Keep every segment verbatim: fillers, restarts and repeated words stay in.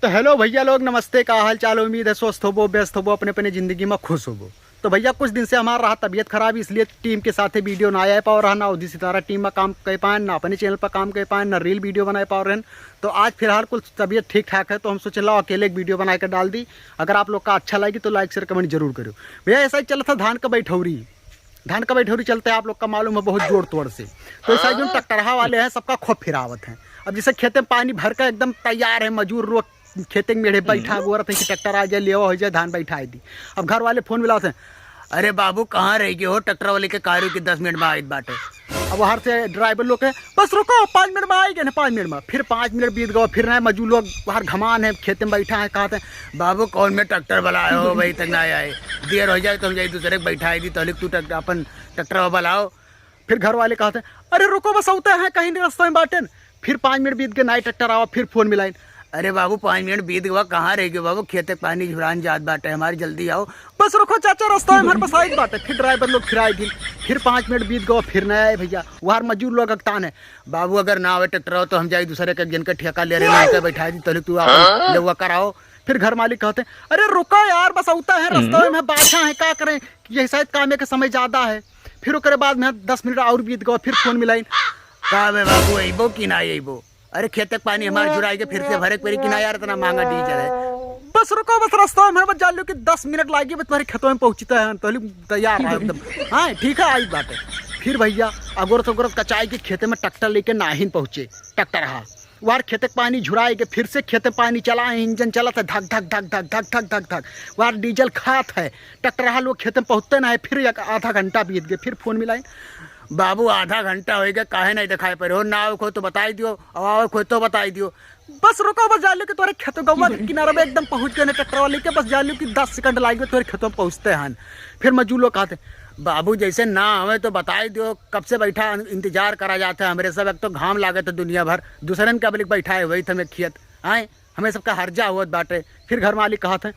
तो हेलो भइया लोग, नमस्ते, का हाल चाल? उम्मीद है स्वस्थ होबो, व्यस्त होबो, अपने अपने जिंदगी में खुश होबो। तो भइया, कुछ दिन से हमार रहा तबीयत खराब, इसलिए टीम के साथे वीडियो ना आए पाओ रहा, ना उदित सितारा टीम में काम कर पाएन, ना अपने चैनल पर काम कर पाएन, ना रील वीडियो बनाए पाओ रहन। तो आज फिलहाल कुछ तबीयत ठीक ठाक है, तो हम सोचे लाओ अकेले एक वीडियो बना के डाल दी। अगर आप लोग का अच्छा लगी तो लाइक शेयर कमेंट जरूर करो। भइया, ऐसा ही चलत है धान का बैठौरी, धान का बैठौरी चलते हैं, आप लोग का मालूम है, बहुत जोर तोड़ से। तो ऐसा ही जो ट्रैक्टरहा वाले हैं, सबका खूब फिरावत हैं। अब जैसे खेते में पानी भर के एकदम तैयार है, मजूर लोग खेते में मेढ़े बैठा गोरत हैं कि ट्रैक्टर आ जाए, लेवा हो जाए, धान बैठाए दी। अब घर वाले फोन मिलाते हैं, "अरे बाबू, कहाँ रह गए हो? ट्रैक्टर वाले के कार्यो कि दस मिनट में आइत बाटे।" अब बाहर से ड्राइवर लोग के, "बस रुको, पाँच मिनट में आएंगे ना, पाँच मिनट में।" फिर पाँच मिनट बीत गए, फिर नए मजूर लोग बाहर घमान है, खेते में बैठा है, कहते हैं, "बाबू, कौन में ट्रैक्टर वाला आए हो, अभी तक ना आए? देर हो जाए तो हम जाए दूसरे के बैठाए दी, तो लिख तू ट्रैक्टर, अपन ट्रैक्टर वाला आओ।" फिर घर वाले कहते हैं, "अरे रुको, बस आवते हैं, कहीं नहीं रास्ता में बाटेन।" फिर पाँच मिनट बीत गए, नाई ट्रैक्टर आवा, फिर फोन मिलाइन, "अरे बाबू, पाँच मिनट बीत गवा, कहाँ रह गए बाबू? खेते के पानी झुरान जात बाटे हमारे, जल्दी आओ।" "बस रुको चाचा, रास्ता में हमारे पास आइत बाटे।" फिर ड्राइवर लोग फिराए दिन, फिर पाँच मिनट बीत गवा, फिर नया आए भइया, वहाँ मजूर लोग अगतान है, "बाबू, अगर ना आवे ट्रैक्टर हो तो हम जाई दूसरे के, जिनका ठेका ले रहे हैं, उनका बैठा दी, तो तू आप लेवा कराओ।" फिर घर मालिक कहते हैं, "अरे रुका यार, बस आवता है, रास्ता में बाछा है, का करें, यही शायद कामे के समय ज्यादा है।" फिर ओकरे बाद में दस मिनट और बीत गवा, फिर फोन मिलाइन, "का बे बाबू, अइबो कि ना अइबो? अरे खेते के पानी हमार जुराई के फिर से भरे के पड़ी कि ना यार, इतना महंगा डीजल है।" "बस रुको, बस रास्ता में, बस जान लो कि दस मिनट लागी, बस तुम्हारे खेतों में पहुँचता है, तो तैयार है एकदम।" "हाँ ठीक है, आई बात है।" फिर भइया अगोरत अगोरत कचाई के खेते में ट्रैक्टर लेके नाहिन पहुँचे, ट्रैक्टरहा वार खेते के पानी झुराए के, फिर से खेते पानी चला है, इंजन चलत है, धक धक धक धक धक धक धक धक, वार डीजल खात है। ट्रैक्टरहा लोग खेते में पहुँचते ना है, फिर एक आधा घंटा बीत गए, फिर फोन मिलाए, "बाबू, आधा घंटा होइगा, काहे नहीं दिखाई पड़े हो? ना आओ कोई तो बताई दियो, अब आओ कोई तो बताई दियो।" "बस रुको, बस जान लो कि तोरे खेत गौवा के किनारे में एकदम पहुँच गए ना ट्रैक्टर वाले के, बस जान लो कि दस सेकंड लागे तोरे खेतों में पहुँचते हैं।" फिर मजूर लोग कहते, "बाबू, जैसे ना आवे तो बताई दियो, कब से बैठा इंतजार करा जाता है हमरे सब, एक तो घाम लागत है दुनिया भर, दूसरन के अबलिक बैठाए हुए थे हमें खेत, आए, हमें सबका हर्जा होत बाटे।" फिर घर मालिक कहत है,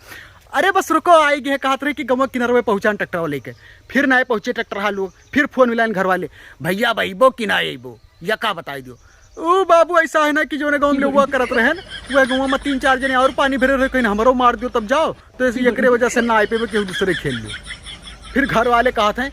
"अरे बस रुको, आई गए," कहत रहे कि गौवा किनारे में पहुँचान ट्रैक्टर वाले के। फिर ना पहुँचे ट्रैक्टरहा लोग, फिर फोन मिलाइन घर वाले, "भइया, अब अइबो कि ना अइबो, या का बताई दियो?" "ओ बाबू, ऐसा है ना कि जोने गाँव में लेवा करत रहे ना, वह गाँव में तीन चार जने और पानी भरे रहे, कहीं हमरो मार दियो तब जाओ, तो ऐसे एकरे वजह से ना आए पेबे, केहू दूसरे खेल लियो।" फिर घर वाले कहत हैं,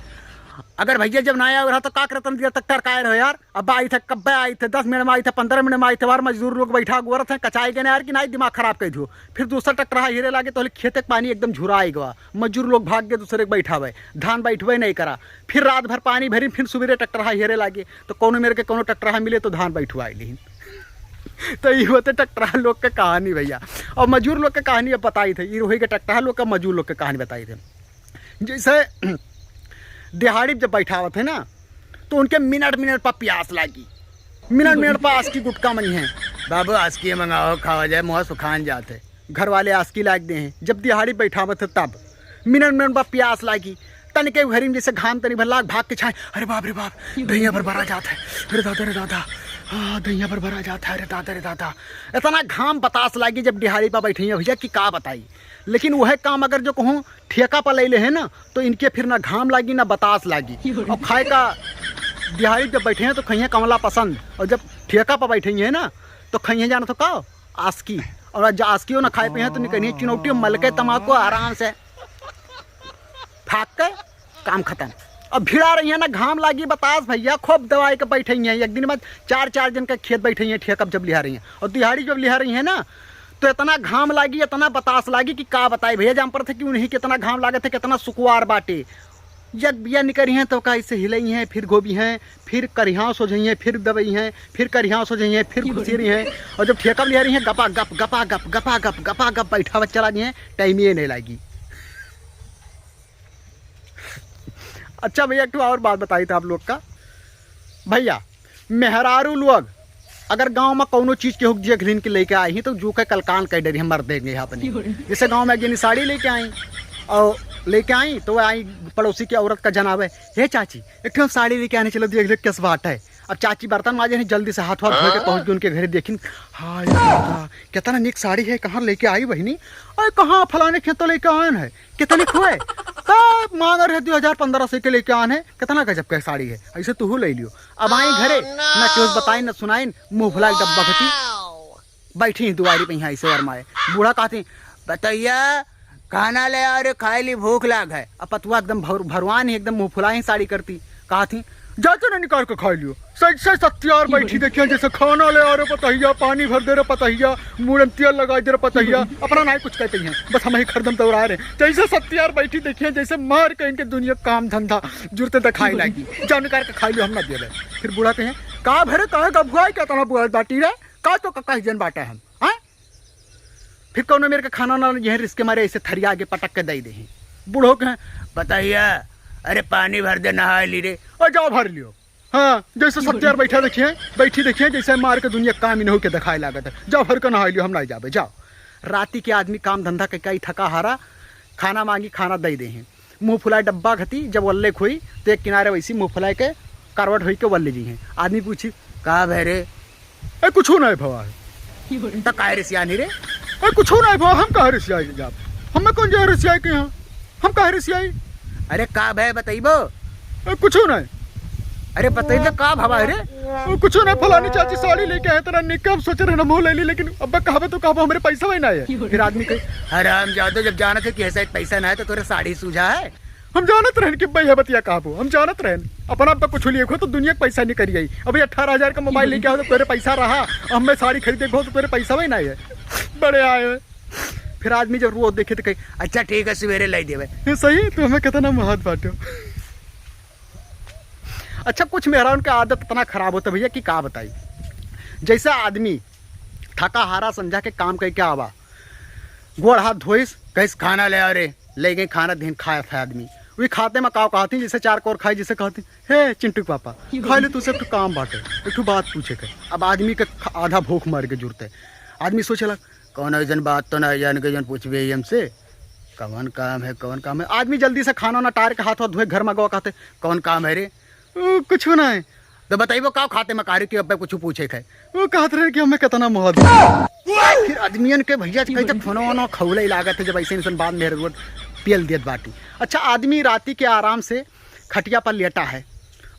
"अगर भइया जब ना आए रहा तो का करतन दिया तक टरकाए रहो यार, अब आई थे, कब्बे आई थे, दस मिनट में आई थे, पन्द्रह मिनट में आई थे, बार मजदूर लोग बैठा गोरत हैं, कचाई गए ना यार कि ना दिमाग खराब कर दियो।" फिर दूसरा ट्रैक्टरहा हेरे लागे तो खेते के पानी एकदम झुराए गवा, मजूर लोग भाग गए दूसरे के बैठावे, धान बैठवे नहीं करा। फिर रात भर पानी भरी, फिर सुबेरे ट्रैक्टरहा हेरे लागे, तो कोनो मेरे के कोनो ट्रैक्टरहा मिले तो धान बैठवाए लीन। तो ये होते ट्रैक्टरहा लोग के कहानी भइया। और मजूर लोग के कहानी अब बताई थे, ये होई के ट्रैक्टरहा लोग का, मजूर लोग के कहानी बताई थे। जैसे दिहाड़ी जब बैठावत है ना, तो उनके मिनट मिनट पर प्यास लागी, मिनट मिनट पर आस्की गुटखा मंगी हैं, "बाबू, आस्की मंगाओ, खावा जाए, मुँह सुखान जात है।" घर वाले आस्की लाग दे हैं, जब दिहाड़ी बैठावत है तब मिनट मिनट पर प्यास लागी। तनिके घरी में जैसे घाम तनी भर लाग, भाग के छाए, "अरे बाप रे बाप, दहिया भर भरा जात है, अरे दादा रे दादा, हाँ, दहिया भर भरा जात है, अरे दादा रे दादा।" इतना घाम बतास लागी जब दिहाड़ी पर बैठे हैं भइया कि का बताई। लेकिन वह काम अगर जो कहूँ ठेका पर ले ले है ना, तो इनके फिर ना घाम लागी ना बतास लागी। और खाए का दिहाड़ी जब बैठे हैं तो खइहें कमला पसंद, और जब ठेका पर बैठे हैं ना, तो खइहें जाना तो का आस्की। और आज आस्कियो ना खाए पे हैं तो निकलिए चुनौटी मल के तमाकू आराम से फाक के काम खत्म। अब भिड़ा रही है ना, घाम लागी बतास भइया, खूब दवाई के बैठे हैं। एक दिन में चार चार जन का खेत बैठे हैं, ठेका जब लिहा रही हैं और दिहाड़ी जब लिहा रही हैं ना, तो इतना घाम लागी, इतना बतास लागी कि का बताई भइया। जान पड़त है कि उन्हीं कितना घाम लागत है, कितना सुकुवार बाटे। जब बिया निकरी हैं तो का ऐसे हिलई हैं, फिर गोभी हैं, फिर करिहा सोझई हैं, फिर दबई हैं, फिर करिहा सोझई हैं, फिर खुशी रही हैं। और जब ठेका लिहा रही हैं, गपा गप, गपा गप, गपा गप, गपा गप बैठावत चला जी हैं, टाइम ये नहीं लागी। अच्छा भइया, एक ठो और बात बताई था आप लोग का। भइया, मेहरारू लोग अगर गाँव में कौनो चीज केहू देख लिन के लेके आई ही, तो जू के कलकान कह डरी, हम मर देंगे यहाँ अपनी। जैसे गाँव में एक जनी साड़ी लेके आई, और लेके आई, तो वह आई पड़ोसी की औरत का जनावे, "हे चाची, एक ठो हम साड़ी लेके आने चलो, देख ले किस बात है।" अब चाची बर्तन माजे नहीं, जल्दी से हाथ वाथ धो के पहुँच गई उनके घरे, देखिन, "हाय दादा, कितना निक साड़ी है, कहाँ लेके आई बहिनी?" "अरे कहाँ, फलाने खेतों लेके आयन है।" "कितने खुए?" "तो मांग रहे दो हजार पन्द्रह सौ के लेके आन है।" "कितना गजब का साड़ी है, ऐसे तू ले लियो।" अब आई घरे, ना केहू बताइन, ना सुनाइन, मुंह फुला के डब्बा घटी। बैठी दुआरी पे यहाँ ऐसे ओरमाए। बूढ़ा कहती, "पतोहिया, खाना ले आओ रे, खाए ली, भूख लाग है।" अब पतुआ एकदम भर-, भरवान ही, एकदम मुँह फुलाए ही साड़ी करती। कहती, "जा तो ना निकाल के खाए लियो।" सही, सही सत्यार बैठी देखिए, जैसे खाना ले आ रे पतोहिया, पानी भर दे रे पतोहिया, मुँह में तेल लगा दे रे पतोहिया। अपना नाई कुछ कहते हैं, बस हम ही खरदम दौड़ा रहे। जैसे सत्यार बैठी देखिए, जैसे मार के इनके दुनिया काम धंधा जुरते दिखाई लागी। "जा निकाल के खाए लियो, हम ना देले।" फिर बूढ़ा कहे, "का भरे, काहे का भुआई, का तना बुआई बाटी रे?" का तो का कह जन बाटे हम, हाँ? फिर कौनो मेरे के खाना ना, यह रिस्क के मारे ऐसे थरिया आगे पटक के दे दे हैं। बूढ़ो के, "पतोहिया, अरे पानी भर दे, नहा ली रे।" "ओ जाओ भर लियो।" हाँ, जैसे सत्यार बैठा देखिए, बैठी देखिए, जैसे मार के दुनिया काम ही नहीं के दिखाए लागत है। "जाओ भर के नहा लियो, हम नहीं जाबे, जाओ।" राती के आदमी काम धंधा के कई थका हारा, खाना मांगी, खाना दे दे हैं। मुँह फुलाए डब्बा घती, जब वल्ले खोई, तो एक किनारे वैसी मुँह फुलाए के करवट होई के वल्ले जी हैं। आदमी पूछी, "का भय रे?" "ए, कुछो नहीं भवा है।" "त काहे रिसिया नहीं रे?" "ए, कुछो नहीं भवा, हम काहे रिसियाई जाब? हमें कौन जाए रिसियाई के यहाँ? हम काहे रिसियाई?" "अरे का भय बताइबो?" "ए, कुछो नहीं।" "अरे बताइबो का भवा है रे?" "ए, कुछो नहीं, फलानी चाची साड़ी लेके आए, तेरा निकाब सोच रहे ना मुँह ले ली, लेकिन अब कहबे तो कहबो हमरे पैसा वही ना है।" फिर आदमी कहे, "हराम जादो, जब जानत है कि ऐसा एक पैसा ना है तो तोरे साड़ी सूझा है।" "हम जानत रहन कि भैया बतिया कहबो, हम जानत रहन। अपना आप तो कुछ लिए खो तो दुनिया के पैसा निकल आई। अभी अठारह हजार का मोबाइल लेके आओ तो तोरे पैसा रहा, अब मैं साड़ी खरीदे खो तो तोरे पैसा वही ना है।" बड़े आए हुए। फिर आदमी जब रोज देखे तो कहे, "अच्छा ठीक है, सवेरे लाई देवे।" ये सही, तो हमें कितना महत बाटो। अच्छा, कुछ मेहरान के आदत इतना खराब होता भैया कि का बताई। जैसे आदमी थका हारा संझा के काम करके आवा, गोड़ हाथ धोइस, कहिस, "खाना ले आ रे।" ले गई खाना, दिन खाया था आदमी। वही खाते में का कहती, जैसे चार कोर खाई, जैसे कहती, "हे चिंटू के पापा, खा ले, तू से एक ठो काम बाटे, एक ठो बात पूछे के।" अब आदमी के ख-, आधा भूख मर के जुरते। आदमी सोचेला, "कौन ऐसन बात तो ना जान के जौन पूछबे ही हमसे, कौन काम है, कौन काम है?" आदमी जल्दी से खाना ना टार के हाथ वाथ धोए, घर में गवा कहते, "कौन काम है रे?" "ओ, कुछ ना है।" "तो बताइबो का खाते में कारी कि अब कुछ पूछे के है?" वो कहत रहे कि हमें कितना मोह दिया। फिर आदमियन के भैया कहते फोनो वोनो खौले लागत है, जब ऐसे इंसान बाद में रोड पेल देत बाटी। अच्छा, आदमी राती के आराम से खटिया पर लेटा है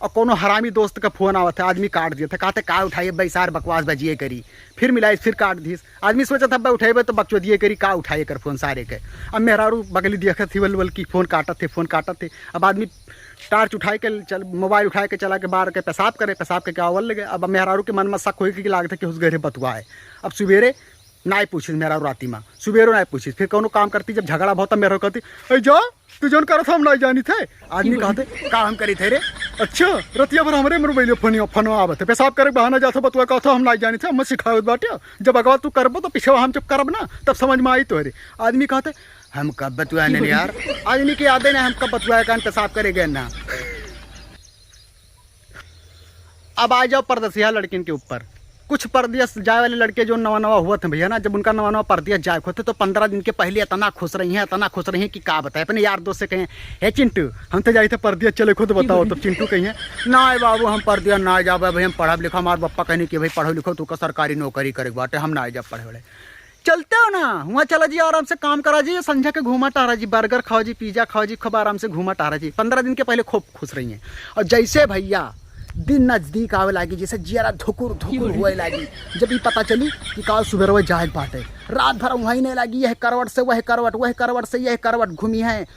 और कोनो हरामी दोस्त का फोन आवत है, आदमी काट दिया था, कहते, "का उठाइए भाई, सार बकवास बजिए करी।" फिर मिलाई, फिर काट दीस। आदमी सोचत है, "भाई उठाइबे तो बकचोदिए करी, का उठाइए कर फोन सारे के।" अब मेहरारू बगली देखत थी, वल वल की फोन काटत थे, फोन काटत थे। अब आदमी टार्च उठाए के चल, मोबाइल उठाए के चला के बाहर के पेशाब करे, पेशाब के आवल लगे। अब मेहरारू के मन में शक होई कि लागत है कि उस घरे बतुआ है। अब सुबेरे नाय पूछिस मेहरारू राती में, सुबेरो नाय पूछिस। फिर कौनो काम करती, जब झगड़ा बहुत, तब मेहरारू कहती, "ए जा, तू जौन करत हो, हम नाय जानी थे।" आदमी कहते, "का हम करी थे रे?" "अच्छा, रतिया भर हमरे मोबाइल फोनिया, फोनवा आवत है, पेशाब करे बहाना जात हो, बतुआ कहत हो, हम नाय जानी थे, हम सिखावत बाटे। जब अगवा तू करबो, तो पिछवा हम जब करब ना, तब समझ में आई तोहरे।" आदमी कहते, "हम कब बतुआ ने यार?" आदमी के यादे ना, हम कब बतुआ कान पेशाब करे गए ना। अब आ जाओ परदेसिया लड़किन के ऊपर। कुछ परदेस जाए वाले लड़के जो नवा नवा हुआ थे भैया ना, जब उनका नवा नवा परदेस जाए होते तो पंद्रह दिन के पहले इतना खुश रही हैं, इतना खुश रही हैं कि का बताए। अपने यार दोस्त से कहें, "हे चिंटू, हम तो जाए थे परदेस, चले खुद बताओ।" तब चिंटू कहिए, "ना बाबू, हम परदेस ना जाबे भाई, हम पढ़ब लिखब।" हमार पप्पा कहने कि भाई पढ़ो लिखो, तू का सरकारी नौकरी करे के बाटे, हम ना जाब पढ़े वाले। चलते हो ना, हुआँ चला जी, आराम से काम करा जी, संझा के घूमा टहरा जी, बर्गर खाओ जी, पिज्जा खाओ जी, खूब आराम से घूमा टहरा जी। पंद्रह दिन के पहले खूब खुश रही हैं। और जैसे भैया दिन नजदीक आवे लागी, जैसे जियरा धुकुर धुकुर हुए लागी, जब ई पता चली कि काल सुबेरवा जाए के बाटे, रात भर वहीं नहीं लागी, यह करवट से वह करवट, वह करवट से यह करवट घूमी हैं,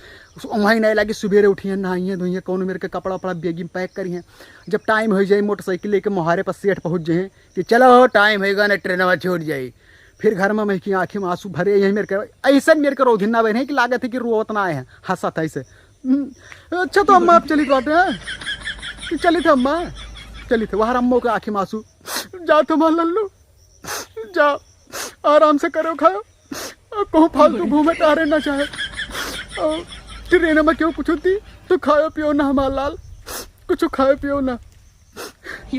वहीं नहीं लागी। सुबेरे उठी हैं, नहाई हैं, धोई हैं, कौनो मेर के कपड़ा वपड़ा बेगी में पैक करी हैं। जब टाइम हो जाए, मोटरसाइकिल लेके मोहारे पर सेठ पहुँच जाए कि चलो टाइम होएगा ना, ट्रेनवा छूट जाई। फिर घर में महकी आँखी में आँसू भरे, यही मेर के, ऐसन मेर के रोधिन ना बने कि लागत है कि रोवत ना आए हैं, हँसत है ऐसे। "हम्म, अच्छा तो अम्मा आप चलित बाटे हैं?" "चलित है अम्मा, चलित है।" वहाँ अम्मो के आँखी में आँसू। "जा तो माँ लल्लू, जा, आराम से करो खाओ, और कहूँ फालतू घूमे टहरे ना चाहे, और ट्रेन में क्यों कुछ होती तो खाओ पियो ना हमार लाल, कुछ खाओ पियो ना।"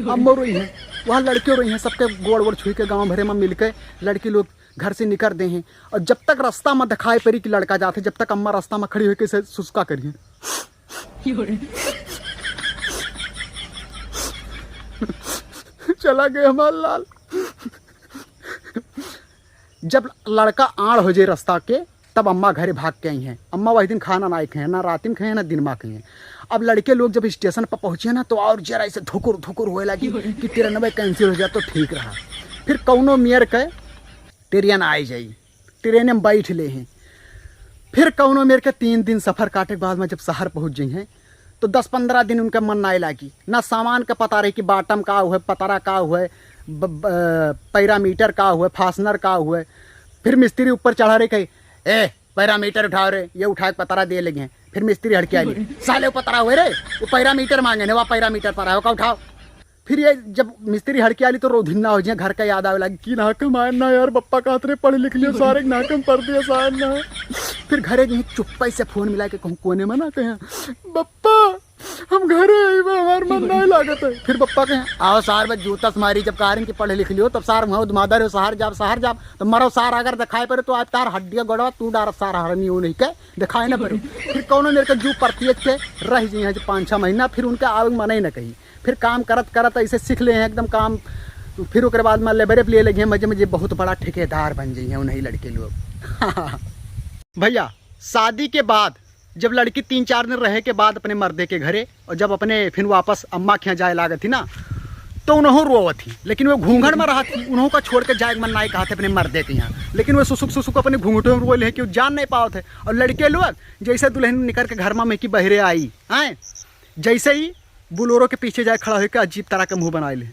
अम्मो रोई हैं, वहाँ लड़कियों रोई हैं, सबके गोड़ वोड़ छुई के गाँव भरे में मिलके लड़की लोग घर से निकर दे हैं। और जब तक रास्ता में दिखाई पड़ी कि लड़का जाते, जब तक अम्मा रास्ता में खड़ी होके से सुस्का करी हैं। चला गए हमार लाल। जब लड़का आड़ हो जाए रास्ता के, तब अम्मा घरे भाग के आई हैं। अम्मा वही दिन खाना ना खाए, ना रात में खाए, ना दिन में खाए। अब लड़के लोग जब स्टेशन पर पहुँचे ना, तो और जरा ऐसे धुकुर धुकुर होए लगी कि ट्रेनवे कैंसिल हो जाए तो ठीक रहा। फिर कौनो मेर के ट्रेन आइ जाई। ट्रेन में बैठ लेहे। फिर कौनो मेर के तीन दिन सफर काटे के बाद में जब शहर पहुँच जइहें, तो दस पन्द्रह दिन उनका मन नाहीं लागी, ना सामान का पता रही कि bottom का हुए, पतरा का हुए, ब-, ब-, parameter का हुए, fastener का हुए। फिर मिस्त्री ऊपर चढ़ा रहे, कहे, "ए, parameter उठाओ रे," ये उठा के पतरा दे लगे। फिर मिस्त्री हड़के आली, "साले, वो पतरा हुए रे, वो parameter माँगे ने, वह parameter पर आयो का उठाओ।" फिर ये जब मिस्त्री हड़के आली तो रोधिन्ना होइ जाए, घर का याद आवे लागी कि ना कमाए ना यार, बप्पा कहत रहे पढ़ लिख लियो सारे, ना कम पढ़ दिया सार ना। फिर घरे गई, चुप्पे से फोन मिला के कहूँ कोने में ना कहे, "बप्पा, हम घरे आई बा, हमार मन नाहीं लागत है।" फिर बप्पा कहे, "आओ सार, बस जूता से मारी, जब कारण कि पढ़ लिख लियो, तब सार वहाँ उदमादर हो, शहर जाब, शहर जाब, तो मरो सार, अगर दिखाई पड़े तो आज तार हड्डिया गोड़वा तू डारब सार, हरमी हो नहीं के दिखाई ना पड़े।" फिर कौनो मेर के जू परतियत के रह जइहें जो पाँच छः महीना, फिर उनका आवे के मन ही ना कही। फिर काम करत करत ऐसे सीख ले हैं एकदम काम। फिर ओकरे बाद में लेबरे पे लिए लगे हैं, मजे मजे बहुत बड़ा ठेकेदार बन जइहें उन्हीं लड़के लोग। भैया, शादी के बाद जब लड़की तीन चार दिन रहे के बाद अपने मर्दे के घरे और जब अपने फिर वापस अम्मा के यहाँ जाए लागत ही ना, तो उन्हों रोवत ही, लेकिन वो घूंघट में रहत ही, उन्हों का छोड़ के जाए के मन नाहीं कहत है अपने मर्दे के यहाँ, लेकिन वो सुसुक सुसुक अपने घूंघटों में रोए ले कि वो जान नहीं पावत है। और लड़के लोग जैसे दुल्हन निकर के घर में, में की बहरे आई, हैं, जैसे ही बुलोरो के पीछे जाए खड़ा होके अजीब तरह के मुंह बनाए ले।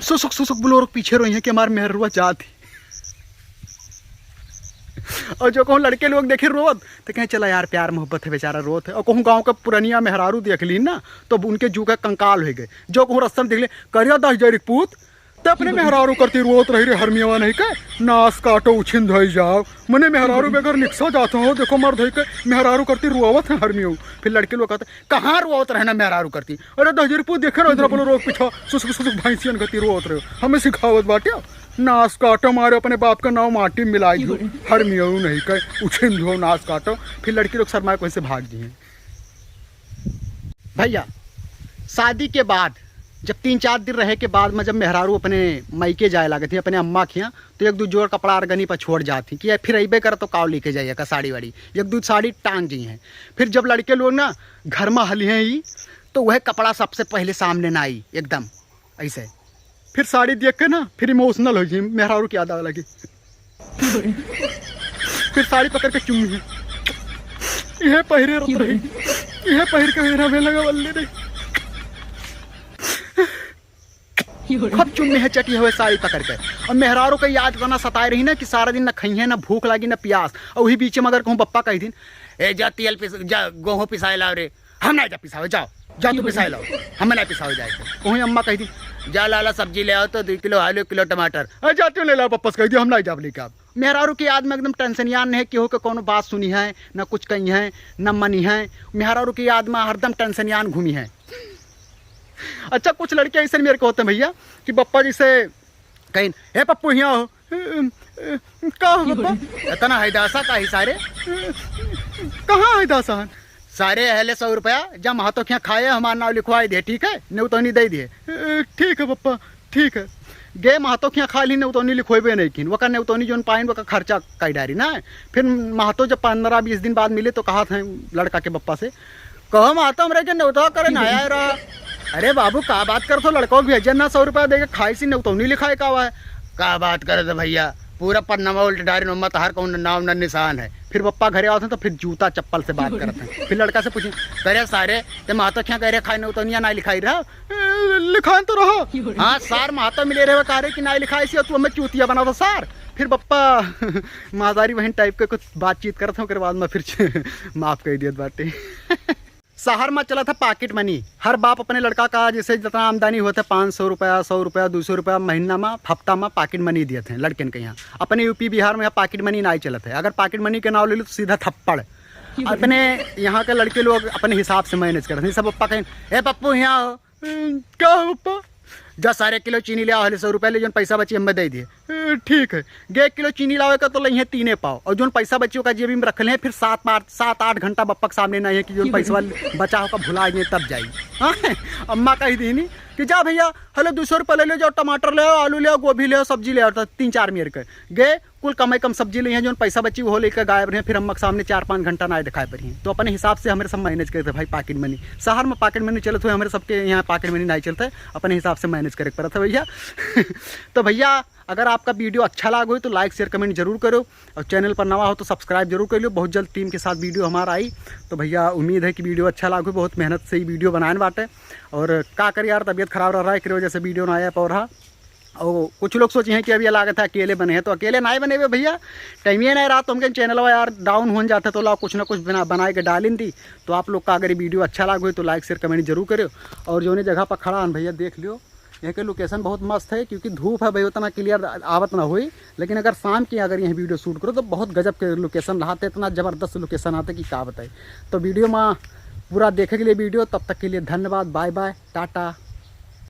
सुसुक सुसुक बुलोरो के पीछे रोई है कि हमार मेहरुआ जात ही। और जो कहूँ लड़के लोग देखे रोत, तो कहें, "चला यार, प्यार मोहब्बत है, बेचारा रोत है।" और कहूँ गाँव का पुरनिया मेहरारू देख ली ना, तो अब उनके जू का कंकाल हो गए। जो कहूँ रस्ता में देख ले, "करिया दस हजार एक पूत, ते अपने मेहरारू करती रोत रही रे हरमियवा नहीं के, नास काटो उछिन धोई जाओ।" मने मेहरारू बेगर निकसा जात हो, देखो मर्द है के मेहरारू करती रोवत है हरमियो। फिर लड़के लोग कहते, "कहाँ रोवत रहे ना मेहरारू करती? अरे दस हजार पूत देखे रहो, इधर बोलो रोक पीछा, सुसुक सुसुक भैंसियन करती रोवत रहे हो, हमें सिखावत बाटे।" नास काटो मारे, अपने बाप का नाव माटी में मिलाई दियो, हरमियो नहीं के उछिन धो नास काटो। फिर लड़की लोग शर्मा के वहीं से भाग दिए। भैया, शादी के बाद जब तीन चार दिन रहे के बाद में जब मेहरारू अपने मायके जाए लागत ही, अपने अम्मा के यहाँ, तो एक दू जोड़ कपड़ा अरगनी पर छोड़ जात ही कि फिर अइबे कर तो काव लेके जाइए का साड़ी वाड़ी, एक दू साड़ी टांग जी हैं। फिर जब लड़के लोग ना घर में हली हैं ही, तो वह कपड़ा सबसे पहले सामने ना आई एकदम ऐसे। फिर साड़ी देख के ना फिर emotional हो जाई, मेहरारू की याद आवे लगी। फिर साड़ी पकड़ के चुम्मी है, "यह पहिरे रत रही, यह पहिर के मेरा में लगा बल्ले रही।" खूब चुम्मी है चटी हुए साड़ी पकड़ के। और मेहरारू का याद इतना सताए रही ना कि सारा दिन ना खइहे, ना भूख लागी, ना प्यास। और वही बीच में अगर कहूँ बप्पा कह दिन, "ए जा तियल पिस-, जा गेहूँ पिसाए लाओ रे।" "हम ना जा पिसावे, जाओ, जाओ तू पिसाए लाओ, हमें ना पिसावे जाए।" वहीं अम्मा कह दी, "जा लाला सब्जी ले आओ तो दो किलो आलू, एक किलो टमाटर।" "अरे जाते हो ले लाओ, बप्पा से कह दियो हम ना जाब लेके आप।" मेहरारू की याद में एकदम टेंशनियान नहीं, केहू के कोनो बात सुनी है, ना कुछ कही है, ना मनी है। मेहरारू की याद में हरदम टेंशनियान घूमी है। अच्छा, कुछ लड़के ऐसे मेरे को होते हैं भैया कि बप्पा जी से कहीं, "हे पप्पू, हियाँ हो।" "का हो बप्पा?" "इतना हैदासा का ही सारे?" "कहाँ हैदासा है?" "सारे, हले सौ रुपया, जा महतो खियाँ खाए, हमार नाव लिखवाई दे, ठीक है? नेउतौनी दे दिए।" "ठीक है बप्पा, ठीक है।" गे महतो खियाँ खा ली, नेउतौनी लिखोइबे नहीं किन। वका नेउतौनी जोन पाइन, वका खर्चा कई डारी ना। फिर महतो जब पन्द्रह बीस दिन बाद मिले तो कहा था लड़का के बप्पा से, "कहो महतो, हमरे के नेउता करे ना आया रहा।" "अरे बाबू, का बात करत हो? लड़को के भेजे ना, सौ रुपया दे के खाई सी, नेउतौनी लिखाए का हुआ है?" "का बात करत हो भैया, पूरा पन्नावा उल्ट डारी, नम्मा तहार कौन नाम ना निशान है।" फिर बप्पा घरे आवत हैं तो फिर जूता चप्पल से बात करत हैं। फिर लड़का से पूछे, "करे सारे, ते महतो खियाँ गए रहे खाए, नेउतौनिया ना लिखाई रहा?" "ए, लिखान तो रहो।" "हाँ सार, महतो मिले रहे, कहा रहे कि ना लिखाई सी, तू हमें चूतिया बना दो सार।" फिर बप्पा महतारी बहन टाइप के कुछ बातचीत करत हैं, ओकरे बाद में फिर माफ कर दियत बाटे। शहर में चलत है पाकिट मनी। हर बाप अपने लड़का का जैसे जितना आमदनी होत है, पाँच सौ रुपया, सौ रुपया, दो सौ रुपया महीना में, हफ्ता में पाकिट मनी दियत हैं लड़कन के यहाँ। अपने यूपी बिहार में यहाँ पाकिट मनी नाहीं चलत है। अगर पाकिट मनी के नाव ले लो तो सीधा थप्पड़। अपने यहाँ के लड़के लोग अपने हिसाब से मैनेज करत हैं। सब पप्पा कहें, "ए पप्पू, यहाँ हो।" "का हो पप्पा?" "जा सारे किलो चीनी ले आओ, हले सौ रुपया ले, जोन पैसा बची हमें दे दिए।" "ए, ठीक है।" गे एक किलो चीनी लावे का तो लइहे तीने पाव, और जोन पैसा बची ओका जेबी में रखले हैं, फिर सात आठ, सात आठ घंटा बप्पा के सामने नहीं है कि जोन पैसा बचा होका भुला गए तब जाई। हाँ, अम्मा कही दीनी कि जा भइया, हेलो, दो सौ रुपया ले लो, जाओ, टमाटर ले आओ, आलू ले आओ, गोभी ले आओ, सब्जी ले आओ, तो तीन चार मेर के गए, कुल कम से कम सब्जी ले हैं, जौन पैसा बची वो लेके गायब रहे, फिर अम्मा के सामने चार पाँच घंटा ना दिखाई पड़ी। तो अपने हिसाब से हमरे सब मैनेज करते भाई, पॉकेट मनी। शहर में पॉकेट मनी चलत हुए, हमरे सबके यहाँ पॉकेट मनी नहीं चलता है, अपने हिसाब से मैनेज करे के पड़त है भइया। तो भइया, अगर आपका वीडियो अच्छा लाग हो तो लाइक, शेयर, कमेंट जरूर करो, और चैनल पर नवा हो तो सब्सक्राइब जरूर कर लो। बहुत जल्द टीम के साथ वीडियो हमारा आई। तो भइया, उम्मीद है कि वीडियो अच्छा लाग हो, बहुत मेहनत से ही वीडियो बनाए बाटे। और का करी यार, तबीयत खराब रह रहा है, एकरे वजह से वीडियो ना आया पा रहा। और कुछ लोग सोचे हैं कि अब ये लागत है अकेले बने हैं, तो अकेले ना बने हुए भइया, टाइम ये नहीं रहा, तो हमके चैनल यार डाउन हो जाता, तो लाओ कुछ ना कुछ बना, बनाए के डालिन दी। तो आप लोग का अगर ये वीडियो अच्छा लाग हो तो लाइक, शेयर, कमेंट जरूर करो। और जौने जगह पर खड़ा हन भइया, देख लियो, यहाँ के लोकेशन बहुत मस्त है, क्योंकि धूप है भाई, उतना क्लियर आवत ना हुई, लेकिन अगर शाम की अगर यहाँ वीडियो शूट करो तो बहुत गजब के लोकेशन रहते, इतना ज़बरदस्त लोकेशन आते कि का बताई। तो वीडियो में पूरा देखे के लिए वीडियो, तब तक के लिए धन्यवाद, बाय बाय, टाटा।